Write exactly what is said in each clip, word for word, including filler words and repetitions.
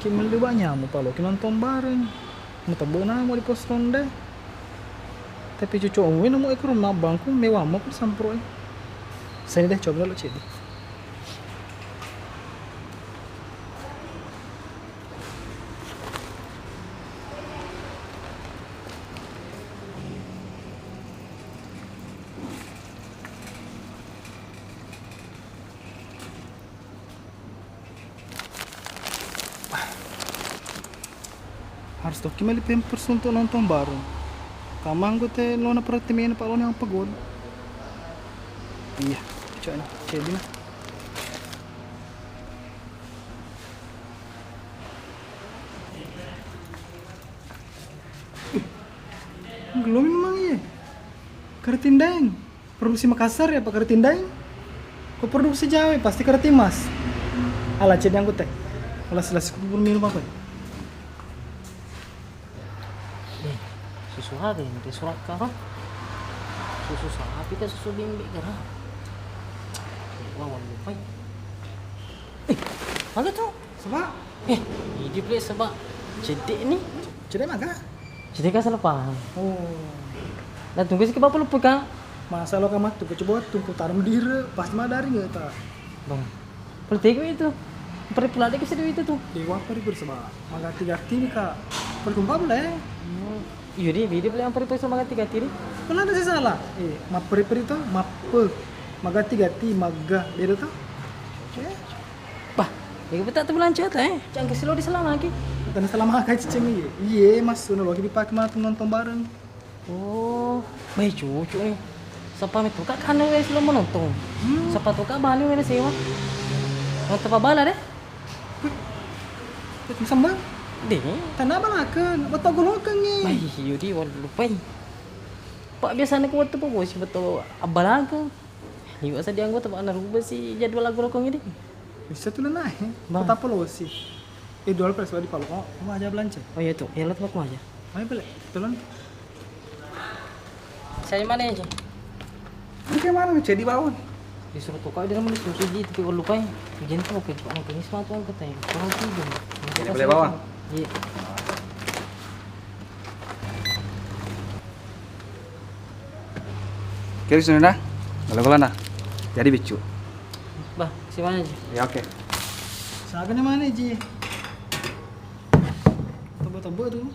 Ki melli banyak mu paloki nonton bareng. Mu tebbe namo di pos ronde. Tapi cucu we namo ekor mabangku mewah mo ku sampro e. Sini deh, coba lo cedi. Harus toki meli pampers untuk nonton bareng. Kamanggo te lona perhati mena pak lona yang pegol. Iya, cek na, cek dina. Gelum memang iya. Kertindaeng. Produksi Makassar ya, Pak Karatindaeng. Ko produksi Jawa, pasti Karatin Mas. Ala cedi anggota. Ala selasi kubur minum apa? Eh, susu aga yang dia surat karo? Susu sapi kah, susu bimbi kah? Wah, wah, lupa. Eh, mana tuh? Sebab? Eh, ini pula sebab cedek ni. Cedek maga? Cedek kan salah paham. Oh. Nah, tunggu sih, bapak lupa, Kak. Masa lo kamat tuh, coba tunggu taruh diri, pas madari nggak ta? Bang. Kalau tega itu, perlu pula deh ke itu tuh. Dewa perlu bersama. Magati-gati nih, Kak. Perlu kumpul boleh. Hmm. Iya, dia beda boleh yang perlu sama magati-gati nih. Pernah ada sih salah. Eh, map perlu itu, map pe. Magati-gati, maga. Beda tuh. Eh. Bah, ya kita tuh bulan cerita, eh. Jangan kasih lo di selama lagi. Tadi selama akai cicing iya. Iya, Mas, sudah lagi dipakai mana tuh nonton bareng. Oh, baik cucu nih. Sapa itu kak kan wes lo menonton. Hmm. Sapa tuh kak balik wes sewa. Nonton apa bala deh? Itu sambal. Deh. Tanah balakan, betul golokan nih. Baik, yudi wal lupai. Pak biasanya kuat tuh pak bos betul abalakan. Liwat sadia anggota, Pak, narubah si jadwal aku lokong ini. Bisa tuh, Lena, eh. Bang. Kota Polosi. Eh, dua belas di Paloh. Oh, mau aja belanja. Oh, iya, tuh. Ya, lo tempat mau aja. Ayo, balik. Tolong. Saya mana aja? Ini kayak mana nih? Jadi bawon. Disuruh tukar dia mau disuruh siji, tapi kalau lupa ya. Jadi tuh, oke, Pak, nanti ini semua tuh angkat aja. Kurang tiga. Jadi boleh bawon? Iya. Oke, sudah dah. Kalau kalau nah. Jadi bicu. Bah, si mana ji? Ya, oke. Siapa nih mana ji? Tebak-tebak tuh.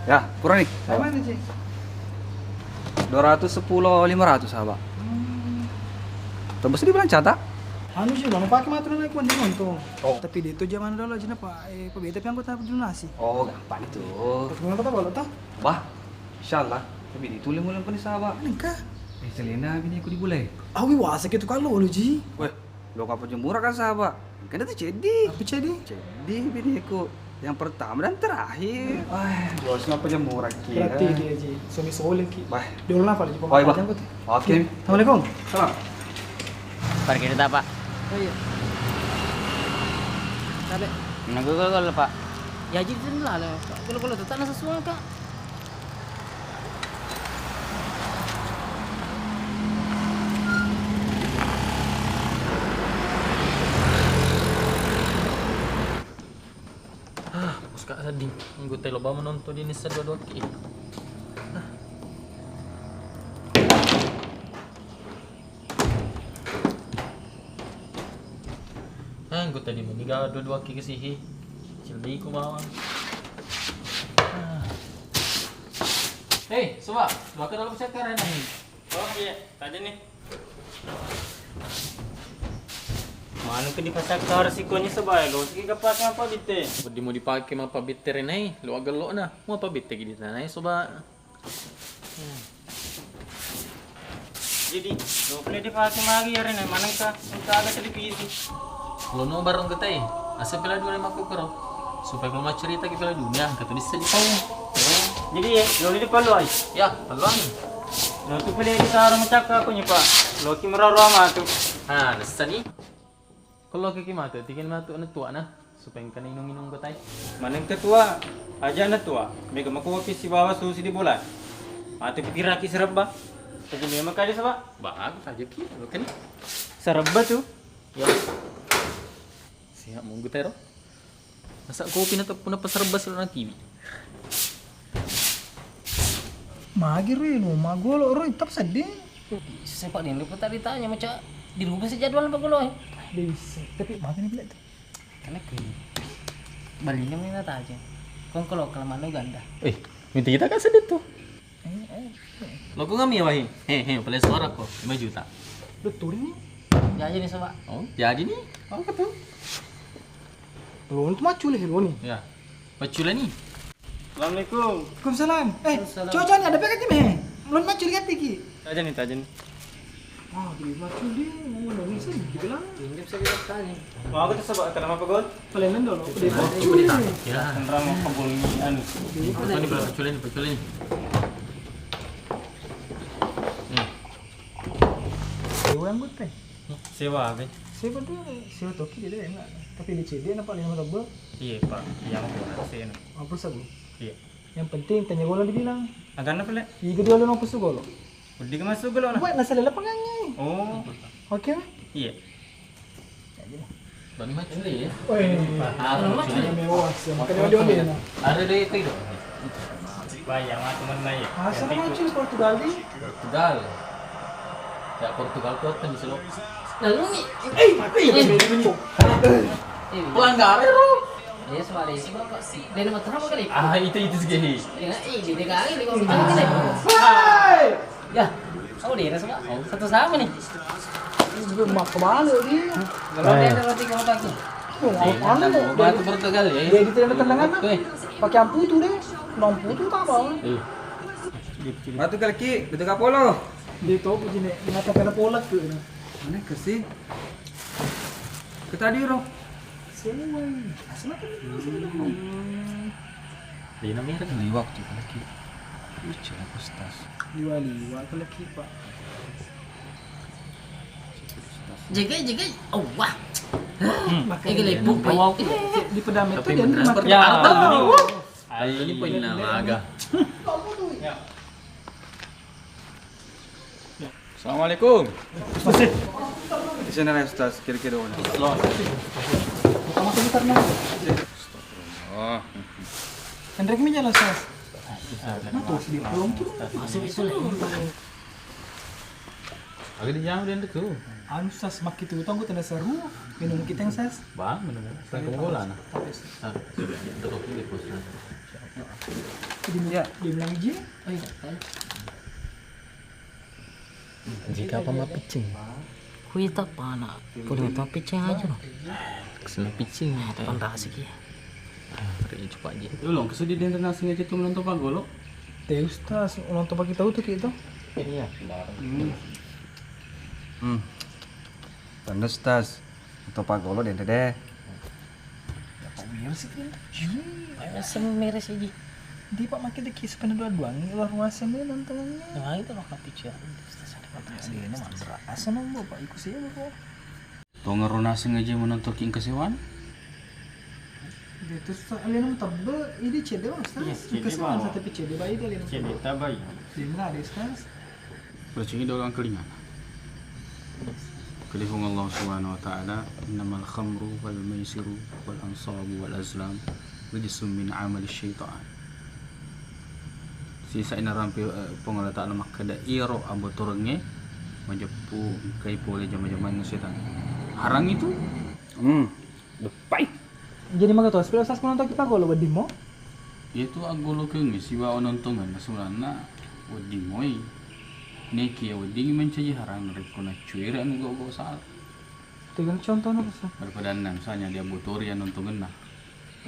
Ya, kurang nih. Sama ini, Ci. Dua ratus sepuluh lima ratus, sahabat. Hmm. Tembus di bulan cata? Anu sih, belum pakai mah tuh naik mandi nonton. Oh. Tapi dia itu zaman dulu aja apa? Eh, pebeta piang kota donasi. Oh, gampang itu. Terus gimana kota kalau tuh? Bah, insyaallah. Tapi dia tuh mulai koni sahabat. Nengka. Eh, celena bini aku di bule. Awi wasa gitu kalau lu ji. Weh, lo apa jemura kan sahabat? Kan itu cedi. Apa cedi? Cedi bini aku. Yang pertama dan terakhir. Wah, bosnya apa jemura ki? Berarti dia ji suami soleh ki. Wah. Dia ulun apa lagi? Wah, bah. Oke. Assalamualaikum. Salam. Parkir kita, Pak. Oh iya. Tabe. Menunggu kalau, Pak. Ya, jadi lah, Pak. Kalau, kalau tetap nasa suang, Kak. Ah, puska sedih. Nunggu telo ba menonton di Nisa dua dua ki. Ah. Ah, nunggu tadi meni ga dua dua ki kesihi. Cildi ku bawang. Ah. Hei, coba, dua ke dalam sekar ya, nih. Oh, iya, tadi nih. Manuk ke dipasakka harus ikonnya sebaya lo siki kapas apa bitte. Di mau dipakai mapa bitte renai, lo agak lo na, mau apa bitte gini tanai coba. Jadi, lo boleh dipakai magi ya renai manengka, engka ada televisi. Lo no bareng ketai, asa pela dua lima kukero. Supaya kalau mau cerita ke pela dunia, kata bisa di tahu. Jadi ya, lo di palu ai. Ya, palu ai. Lo tu pele di sarung cakka aku nyepa. Lo ki meraro ama tu. Ah, nessa ni. Lo kiki matu, tikin matu na tua na, supaya engkana inung-inung gotai. Maneng ketua, aja na tua, mega makopi sibawa susi di bola. Matu pikiraki serebba. Tapi memang kaja saba. Bagus aja ki, lo kan. Serebba tu. Ya. Siap munggu tero. Masa kopi na teppu na pasar bas lo na T V. Magi ro, lo magolo ro, tetap sedih. Sepak dini pun tadi tanya macam dirubah si jadwal apa golo. Bisa, tapi makan ini tu. Karena ke balinya mana taja. Kong kalau kelamaan ganda. Eh, minta kita kan sedih tu. Lo ko ngami wahi. He he, pale suara ko. Lima juta. Lo turi ni. Ya aja ni sama. Oh, jadi ni. Apa tu? Lo untuk macul ni lo ni. Ya. Pacula ni. Assalamualaikum. Waalaikumsalam. Eh, Waalaikumsalam. Coco ni ada pekat ni meh. Lo macul kan tiki. Aja ni, aja ni. Ah, di macul dia mau nangis ni dibilang. Ini bisa kita tanya. Mau aku tu sebab kenapa apa gol? Pale nendo lo. Dia macul ni. Ya. Kenapa mau kebun ni anu? Apa ni, pacula ni, pacula ni. Hmm. Sewa yang gue teh. Sewa apa? Sewa tu, sewa toki dia deh, enggak. Tapi di C D nampak lima ribu. Iya, Pak. Iya, mau kemana sih? Apa sabu? Iya. Yang penting tanya golo dibilang. Agana pale? Iya, dia lo nopo su golo. Udah ke masuk golo nah. Buat nasa lele pengangi. Oh. Oke. Iya. Bani maculi ya? Weh, harus maculi mewah sih. Makanya dia dia nah. Ada deh itu itu. Bayar mah temen naik. Asal maculi Portugal di? Portugal. Ya Portugal tuh kan di selo. Lalu ni, eh, mati. Pelanggaran lo. Iya, sebalik itu, Bapak. Dia nomor berapa kali? Ah, itu, itu segini. Ya, eh, dia kali, dia kali. Hei! Ya, oh, dia rasa, Pak. Satu sama nih. Gue mak kebalik dia. Kalau dia ada roti kalau kaki. Oh, apa nih? Batu Portugal ya. Dia di tengah-tengah kan? Pakai amputu deh. Namputu tak apa. Batu kali ki, betul kapolo. Dia tahu begini, ngata kena polak tu. Mana kasih? Kita di ro. Sewa. Asal kan? Lina merah. Liwak tu lagi. Lucu aku stas. Liwa-liwa tu lagi, Pak. Jaga, jaga. Oh, wah. Makanya dia lebu, Pak. Di pedam itu dia bener. Ya. Ini poin nama aga. Assalamualaikum. Masih. Di sini ada Ustaz, kira-kira mana? Lo. Buka masuk gitar, Nang. Astagfirullah. Hendrik mi jalan, Ustaz. Nah, tuh, si dia pulang tuh. Masuk itu lah. Aga di jam dia tu. Anu, Ustaz, makki tu tonggo tanda seru, minum kita yang, Ustaz. Bang, minum. Saya ke bola nah. Tapi, Ustaz. Ah, sudah. Terus ini, Ustaz. Jadi, ya, dia bilang izin. Oh, iya, kan. Jika apa mapicing? Kuita pana, punya to picing aja lo. Kesana picing. Tanda siki. Hari ini coba aja. Lo kesini dia nasi aja tu menonton pagolo. Teh Ustaz, menonton pagi tahu tu kita. Iya. Hmm. Hmm. Tanda Ustaz. Topa golo dende deh. Apa meres sih, Din? Ayo, asam meres aja. Di Pak, makin deki sepena dua-dua nih, luar ruasa nih nontonannya. Nah, itu mah kopi cia. Terus ada kopi cia. Ini mah rasa nang Bapak ikut sih, Bapak. Tonga rona sengaja menonton king kesewan. Dia terus tak alena tebbe, ini cedde, Mas. Iya, cedde, kesewan, Bang. Tapi cedde baik dia, Lena. Cedde tabai. Dia nggak ada, Mas. Bacangi dolo angkalingana. Kalifung Allah Subhanahu wa Ta'ala, "Innamal khamru wal maisiru wal ansabu wal azlam rijsum min amali syaitan." Sisa ina rampe, eh, Puang Allah Ta'ala makkeda, iyaro abotorengnge majeppu engkai pole jama-jamang setan. Harang itu? Hmm. Deppai. Jadi maga to, sepeda sas kono to kita golo wedding mo? Iyatu aggolokengnge sibawa nontongenna sebenarna wedding moi. Neki wedding mancaji harang narekko naccuere anu gau-gau salah. Tegal contohna, Ustaz. Daripada misalnya dia botori yang nontongenna.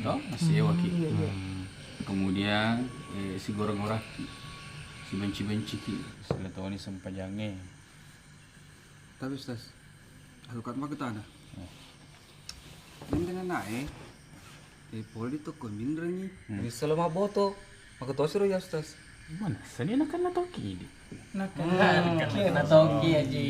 To, masewaki. Hmm, iya, iya. Hmm. Kemudian, eh, sigora-goraki. Sibenci-benciki. Sila toni sempajangnge. Tapi, Ustaz, alukat maka tana. Oh. Ini dengan naik. Eh, poli di toko minrengi. Hmm. Bisa lo maboto. Maka tosi ro ya, Ustaz. Mana? Seni nakan na toki di. Nakan na toki, Aji.